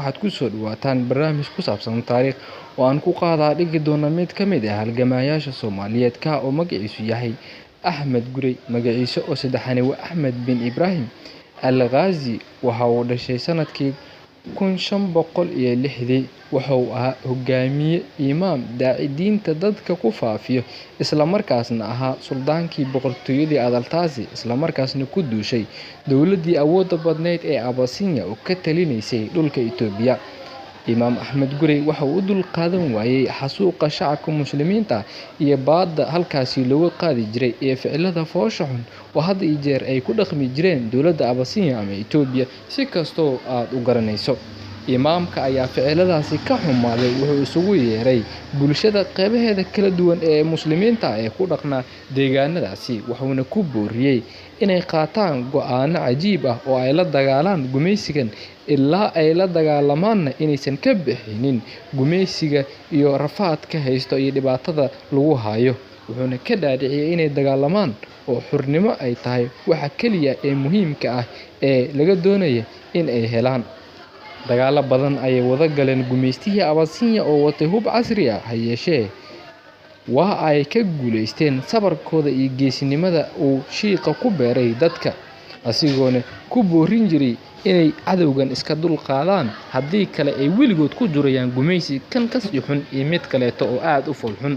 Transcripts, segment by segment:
Waxaad ku soo dhawaataan barnaamij ku saabsan taariikh oo aan ku qaadaa dhigi doono mid ka mid ah halgamayaasha Soomaaliyeed ka oo magaciisu yahay Axmed Gurey. Magaciisa oo saddexaani waa Axmed bin Ibraahim Al Ghazi. Waxa uu dhashay sanadkii 1506. Waxa uu ahaa hogaamiye, imaam, daaci diinta dadka ku faafiyo, isla markaasna ahaa suldaankii boqortooyadii Adaltaasi, isla markaasna ku duushay dowladdii awoodda badnayd ee Abasinya oo ka talinaysay dhulka Itoobiya. Imaam Axmed Gurey waxa uu u dul qaadan waayey xasuuqa shacabka muslimiinta iyo baadda halkaasi looga qaadi jiray iyo ficilada foosha xun oo had iyo jeer ay ku dhaqmi jireen dowladda Abasinya ama Itoobiya, si kastoo aad u garanayso. Imaamka ayaa ficiladaasi ka xumaaday, wuxuu isugu yeeray bulshada qeybaheeda kala duwan ee muslimiinta ee ku dhaqnaa deegaanadaasi, wuxuuna ku booriyey inay qaataan go'aano cajiib ah oo ay la dagaalaan gumaysigan, ilaa ay la dagaalamaanna inaysan ka bixinin gumaysiga iyo rafaadka haysto iyo dhibaatada lagu hayo. Wuxuuna ka dhaadhiciyey inay dagaalamaan oo xurnimo ay tahay waxa keliya ee muhiimka ah ee laga doonaya in ay helaan. Dagaalo badan ayay wada galeen gumaystihii Abasinya oo watay hub casri ah, ha yeeshee waa ay ka guulaysteen sabarkooda iyo geesinimada uu shiiqa ku beeray dadka, asigoona ku boorin jiray inay cadowgan iska dul qaadaan, haddii kale ay weligood ku jurayaan gumaysi kan kasii xun iyo mid kaleeto oo aada u foolxun.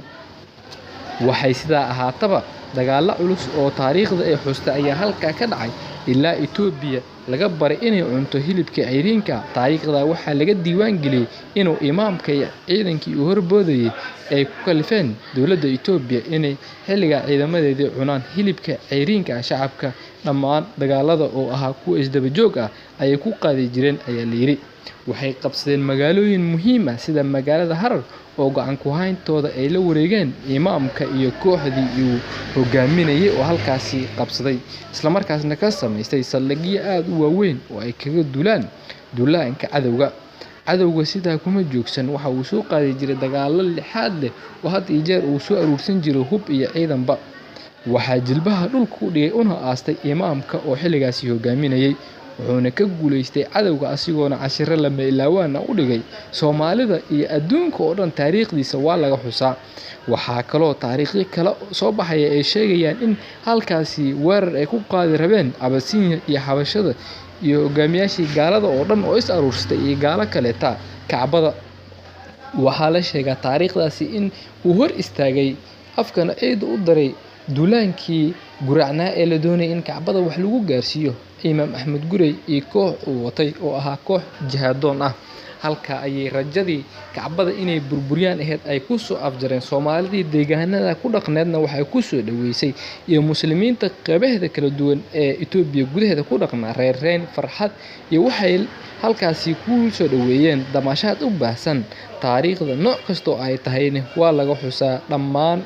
Waxay sidaa ahaataba, dagaalo culus oo taariikhda ay xustay ayaa halkaa ka dhacay, ilaa Itoobiya laga baray inay cunto hilibka ceyriinka. Taariikhda waxaa laga diiwaan geliyey inuu imaamka iyo ciidankii uu horboodayay ay ku kalifeen dowladda Itoobiya inay xilligaa ciidamadeedii cunaan hilibka ceyriinka. Shacabka dhammaan dagaalada oo ahaa kuwa isdaba joog ah ayay ku qaadi jireen ayaa la yidhi. Waxay qabsadeen magaalooyin muhiim ah sida magaalada Harar oo gacan ku hayntooda ay la wareegeen imaamka iyo kooxdii uu hogaaminayay oo halkaasi qabsaday, islamarkaasna ka samaystay saldhigyo aada u waaweyn oo ay kaga duulaan duulaanka cadowga. Cadowga sidaa kuma joogsan, waxa uu soo qaadi jiray dagaalo lixaad leh oo had iyo jeer uu soo aruursan jiray hub iyo ciidanba. Waxaa jilbaha dhulka u dhigay una aastay imaamka oo xilligaasi hogaaminayay, wuxuuna ka guulaystay cadowga asigoona cashiro lama ilaawaana u dhigay Soomaalida iyo adduunka oo dhan. Taariikhdiisa waa laga xusaa. Waxaa kaloo taariikhyo kale soo baxaya ay sheegayaan in halkaasi weerar ay ku qaadi rabeen Abasinya iyo Xabashada iyo hogaamiyaashii gaalada oo dhan oo is aruursatay iyo gaalo kaleeta Kacbada. Waxaa la sheegaa taariikhdaasi in uu hor istaagay, afkana ciida u daray duulaankii guracnaa ee la doonayay in Kacbada wax lagu gaarsiiyo Imaam Axmed Gurey iyo koox uu watay oo ahaa koox jihaadoon ah. Halka ayay rajadii Kacbada inay burburiyaan ahayd ay ku soo afjareen. Soomaalidii deegaanada ku dhaqneedna waxay ku soo dhaweysay iyo muslimiinta qeybaheeda kala duwan ee Itoobiya gudaheeda ku dhaqnaa reerreyn, farxad iyo waxay halkaasi ku soo dhaweeyeen damaashaad u baahsan. Taariikhda nooc kastoo ay tahayna waa laga xusaa dhammaan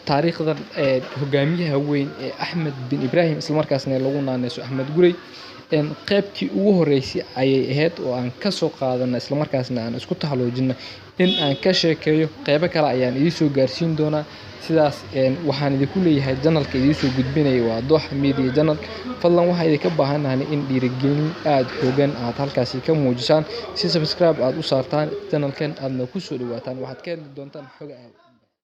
taariikhdan hogaamiyaha weyn ee Axmed bin Ibraahim, islamarkaasna lagu naaneyso Axmed Gurey. Qeybtii ugu horeysay ayay ahayd oo aan kasoo qaadana, islamarkaasna aan isku taxaluujino in aan ka sheekeeyo. Qeybo kale ayaan idiin soo gaarsiin doonaa. Sidaas waxaan idinku leeyahay, channelka idiin soo gudbinaya waa Dooxa Media Channel. Fadlan waxaan idinka baahanahay in dhiirigelin aada xoogan aad halkaasi ka muujisaan, si subscribe aad u saartaan channelkan aadna ku soo dhawaataan. Waxaad ka heli doontaan xog.